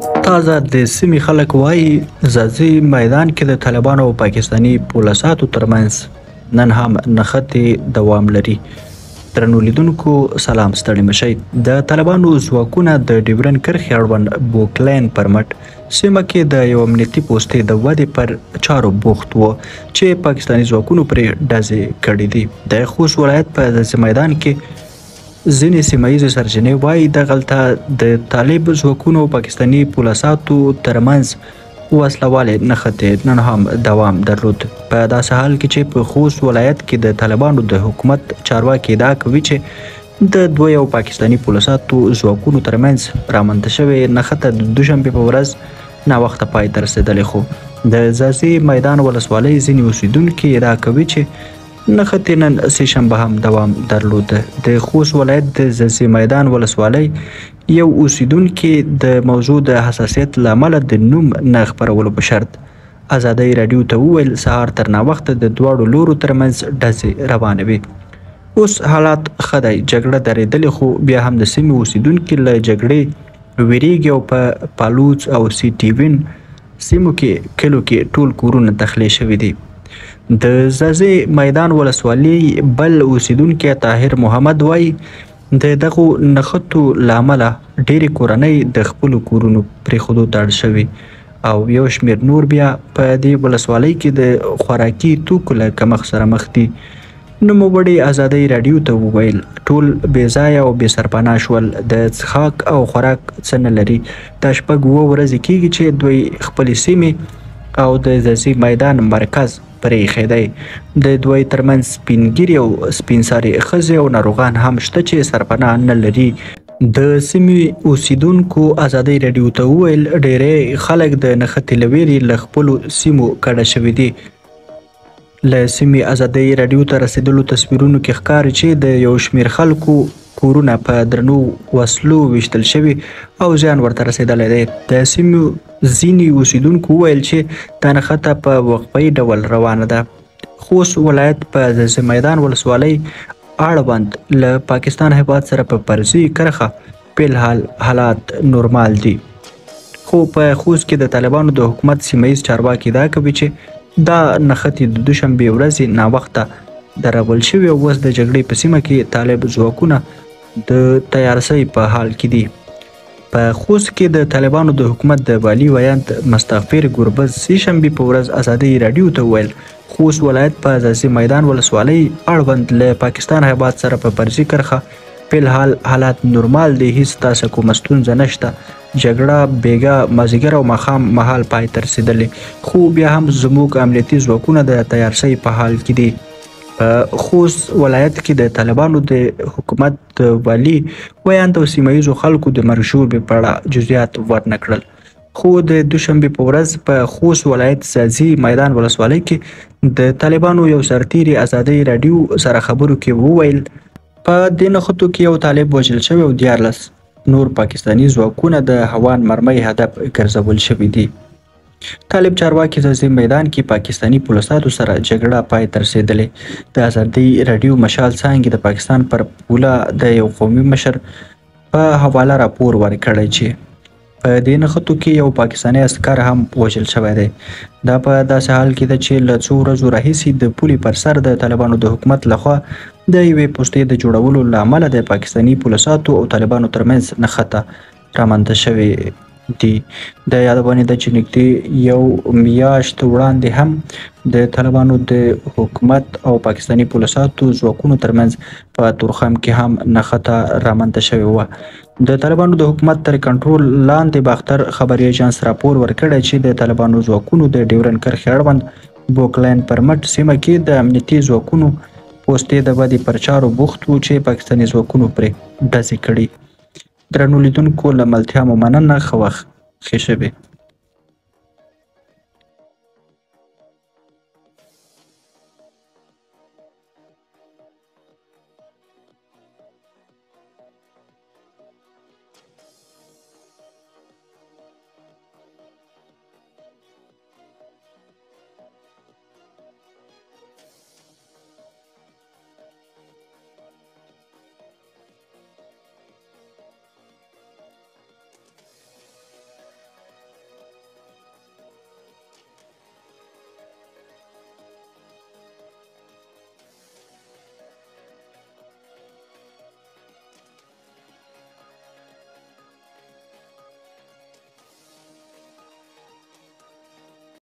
تازه د سیمې خلک وايي، ځاځي میدان کې د طالبانو او پاکستاني پولیساتو ترمنځ نن هم نښتې دوام لري. درنو لیدونکو سلام، ستړي مشئ. د طالبانو ځواکونه د ډیورن کرښې اړوند بوکلین پر مټ سیمه کې د یو امنیتي پوستې د ودې پر چارو بوخت وو چې پاکستاني ځواکونو پرې ډزې کړې دي. د خوست ولایت په ځاځي میدان کې ځینې سیمه ییزې سرچینې وايي، دغلته د طالب ځواکونو او پاکستاني پولیساتو ترمنځ وسله والې نښتې نن هم دوام درلود. په داسې حال کې چې په خوست ولایت کې د طالبانو د حکومت چارواکي ادعا کوي چې د دوی او پاکستاني پولیساتو ځواکونو ترمنځ رامنځته شوې نښته د دوشنبې په ورځ ناوخته پای ته رسېدلې، خو د ځاځي میدان ولسوالۍ ځینې اوسېدونکي ادعا کوي چې نښتې نن سې شنبه هم دوام درلود. د خوست ولایت د ځاځي میدان ولسوالۍ یو اوسېدونکي د موضوع د حساسیت له امله د نوم نه خپرولو په شرط ازادۍ راډیو ته وویل، سهار تر ناوخته د دواړو لورو ترمنځ ډزې روانې وې. اوس حالات ښه دی، جګړه درېدلې، خو بیا هم د سیمې اوسېدونکي له جګړې ویریږي او په پالوڅ او سي ټي وین سیمو کې کلو کې ټول کورونه تخلیه شوي دي. د ځاځي میدان ولسوالۍ بل اوسېدونکی طاهر محمد وايي، د دغو نښتو له امله ډېرې کورنۍ د خپلو کورونو پرېښودو ته اړ شوي او یو شمېر نور بیا په دې ولسوالۍ کې د خوراکي توکو له کمښت سره مخ دي. نوموړي ازادۍ راډیو ته وویل، ټول بې ځایه او بې سرپناه شول، د څښاک او خوراک څه نه لري. دا 6-7 ورځې کېږي چې دوی خپلې سیمې او د ځاځي میدان مرکز پرې ایښی دی. د دوی ترمنځ سپین ږیري او سپین سرې ښځې او ناروغان هم شته چې سرپناه نه لري. د سیمې اوسېدونکو ازادۍ راډیو ته وویل، ډېری خلک د نښتې له ویرې له خپلو سیمو کډه شوي دي. له سیمې ازادۍ راډیو ته رسېدلو تصویرونو کې ښکاري چې د یو شمېر خلکو کورونه په درنو وسلو ویشتل شوي او زیان ورته رسېدلی دی. د سیمې ځینې اوسېدونکو وویل چې دا نښته په وقفهيي ډول روانه ده. خوست ولایت په ځاځي میدان ولسوالۍ اړوند له پاکستان هېواد سره په فرضي کرښه فلحال حالات نورمال دي، خو په خوست کې د طالبانو د حکومت سیمه ییز چارواکي ادعا کوي چې دا نښتې د دوشنبې ورځې ناوخته درول شوې او اوس د جګړې په سیمه کې طالب ځواکونه د تیارسۍ په حال کې دي. په خوست کې د طالبانو د حکومت د والي ویاند مستغفر ګربز سې شنبې په ورځ ازادۍ راډیو ته وویل، خوست ولایت په ځاځي میدان ولسوالۍ اړوند له پاکستان هېواد سره په فرضي کرښه فلحال حالات نورمال دي، هیڅ داسې کومه ستونزه نشته. جګړه بېګا مازیګر او ماښام مهال پای ته رسېدلې، خو بیا هم زموږ امنیتي ځواکونه د تیارسۍ په حال کې دي. په خوست ولایت کې د طالبانو د حکومت د والي ویاند او سیمه ییزو خلکو د مرګ ژوبلې په اړه جزئیات ورنه کړل، خو د دوشنبې په ورځ په خوست ولایت ځاځي میدان ولسوالۍ کې د طالبانو یو سرتیري ازادۍ راډیو سره خبرو کې وویل، په دې نښتو کې یو طالب وژل شوی او 13 نور پاکستاني ځواکونه د هوان مرمۍ هدف ګرځول شوي دي. طالب چارواکي ځاځي میدان کې پاکستاني پولیساتو سره جګړه پای ته رسېدلې. د ازادۍ راډیو مشال څانګې د پاکستان پر پوله د یو قومي مشر په حواله راپور ورکړی چې په دې نښتو کې یو پاکستاني عسکر هم وژل شوی دی. دا په داسې حال کې ده چې له څو ورځو راهیسې د پولې پر سر د طالبانو د حکومت لخوا د یوې پوستې د جوړولو له امله د پاکستاني پولیساتو او طالبانو ترمنځ نښته رامنځته شوې دي. د یادونې ده چې نږدې یو میاشت وړاندې هم د طالبانو د حکومت او پاکستاني پولیساتو ځواکونو ترمنځ په تورخم کې هم نښته رامنځته شوې وه. د طالبانو د حکومت تر کنټرول لاندې باختر خبري اژانس راپور ورکړی چې د طالبانو ځواکونو د ډیورن کرښې اړوند بوکلین پر مټ سیمه کې د امنیتي ځواکونو پوستې د ودې پر چارو بوخت وو چې پاکستاني ځواکونو پرې ډزې کړي. درنو لیدونکو له ملتیا مو مننه، ښه وخت، ښې شېبې.